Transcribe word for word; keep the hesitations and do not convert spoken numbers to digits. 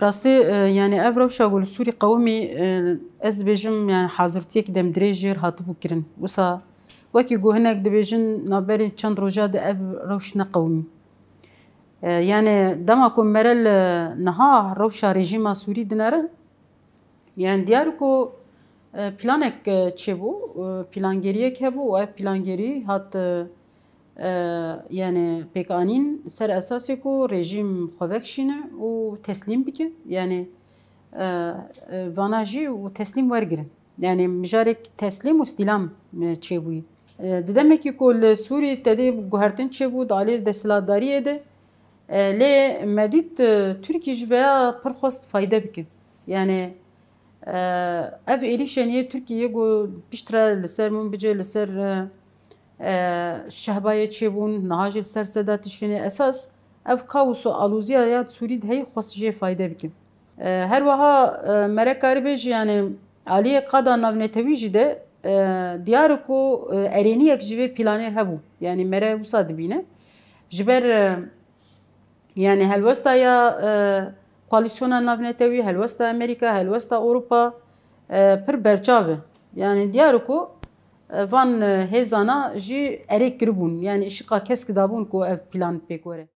Rastî, e, yani ev rewşa ku li Sûrî qewimî, e, ez dibêjim, yani hazirtiyek demdirêj jêr hatibû kirin. Wisa wekî ku hinek dibêjin, navberê çend roja de ev rewş neqewimî. E, yani dema ku mere li niha rewşa rejîma Sûrî dinere, yani diyar ku, e, planek, e, çêbû, e, plangeriyek hebû û ev plangerî hat, e, e, yani pêkanîn ser esasê ku rejîm xwe vekişîne û teslîm bike. Yani, e, e, vana jî û teslîm wergirin. Yani mijarek teslîm û stîlam, e, çêbûyî. E, di demekî ku li Sûrî tedê guhertin çêbû di alî desthilatdariyê de, e, lê me dît, e, Tirkî ji veya pir xwest fayde bike. Yani, e, ev êrîşên yê Tirkiyê ku piştre li ser min bice li ser, e, e, Şehbayê çêbûn, niha jî li ser Seda Tişrînê esas ev kaos û alûziya ya di Sûrî de heyî xwest jê fayde bike. E, her wiha, e, mere karibê jî, yani aliyê qada navnetewî jî de, e, diyar e ku, e, erêniyek ji vê planê hebû. Yani mere wisa dibîne. Ji ber, e, yani helwesta ya, e, koalîsyona navnetewî, helwesta Amerîka, helwesta Ewropa, e, pir berçav e. Yani diyar e ku, e, van, e, hêzana jî erê kiribûn. Yani îşiqa kesk dabûn ku ev plan pêk were.